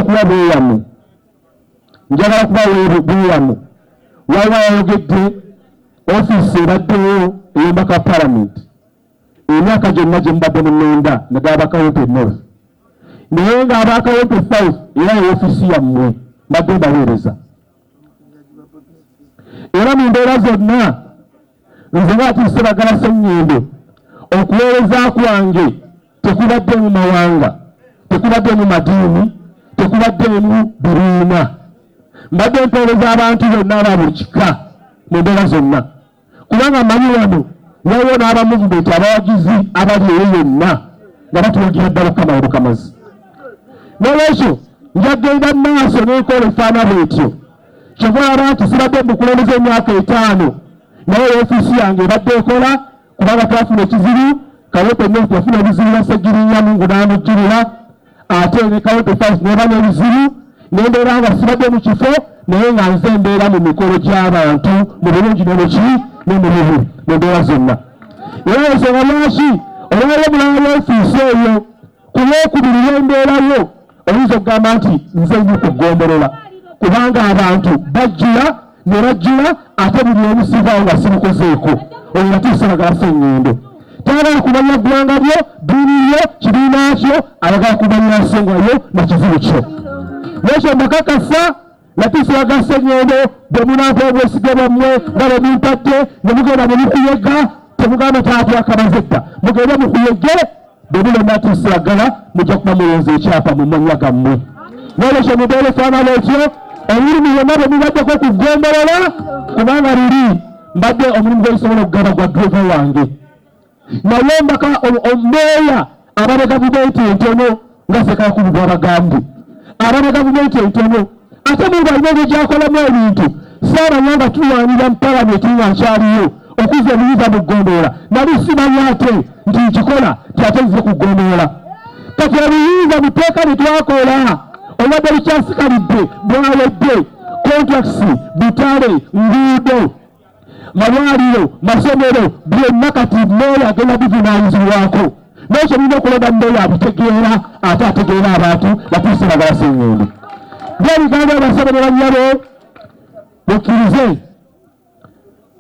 Njagala kuwa bweyamo, njagala kuba bweyamo. Waliwo ayogedde ofiisi ebaddewo ey'omubaka wa palamenti emyaka gyonna gye mubadde munonda, naddala aba Kawempe North, naye ng'aba Kawempe South era eofiisi yammwe mbadde mbaweereza. Era mu mbeera zonna nze nga Ssebaggala Ssennyendo, okuweereza kwange tekubadde mu mawanga, tekubadde mu madiini, tekubadde mu bibiina. Mbadde mpeereza abantu bonna aba buli kika mu mbeera zonna, kubanga mmanyi wano waliwo n'aba movement, abawagizi abali eyo yonna nga batuwagira ddala okukama obukamazi. N'olwekyo njagenda mu maaso n'enkola efaana bwetyo. Kyova olaba nti sibadde mu bukulembeze emyaka 5, naye ofiisi yange ebadde ekola, kubanga twafuna ekizibu. Kawempe North yafuna ebizibu na Ssegirinya, Mungu n'amujjirira, ate ne Kawempe South neba n'ebizibu, nembeera nga sibadde mu kifo, naye nga nze mbeera mu mikolo gy'abantu mu bulungi ne muki ne mu bubi, mu mbeera zonna. Era ensonga lwaki olwali omulala w'ofiisi eyo ku lwokubiri lw'embeerayo, oyinza okugamba nti nze nyi kugombolola, kubanga abantu bajjula ne bajjula, ate buli omu sivaawo nga simukozeeko. Oyo Latif Ssebaggala Ssennyendo tayagala kumanya ggwanga lyo, ddiini lyo, kibiina kyo, ayagala kumanya nsonga yo na kizibu kyo. Nekyo mbakakasa, Latif Ssebaggala Ssennyendo, bwe munampa obwesige bwammwe nga bwe mumpadde ne mugenda ne mukuyega, temugamba taatwakamaze dda, mugende mukuyege. Bwe mulonda Latif Ssebaggala, mujja kuba mulonze ekyapa mu mannya gammwe. Nolwekyo mubeere faanana etyo omulimu bwonna bwe mubaddeko ku ggombolola, kubanga luli mbadde omulimu gwensobola okugaba gwa driver wange, naye mbaka omeeya ababa gavumenti entono nga Sekakubu bwabagambye, ababa gavumenti entono, ate muntu alina engeri gyakolamu ebintu. Saamanya nga tulwanira mu palamenti nga nkyaliyo okuzza obuyinza mu ggombolola. Nali simanyi ate nti nkikola ti ate nzize ku ggombolola. Kati obuyinza mu tteeka lye twakola obadde bukyasikalidde bwawedde. Contracts, butale, nguudo, malwaliro, masomero, byonna kati meeya agenda bivunaanyizibwako. Nekyo mulina okulonda meeya abitegeera, ate ategeera abantu. Latif Ssebaggala Ssennyendo. Byebigambo abasaba ne bannyabo, mukkirize.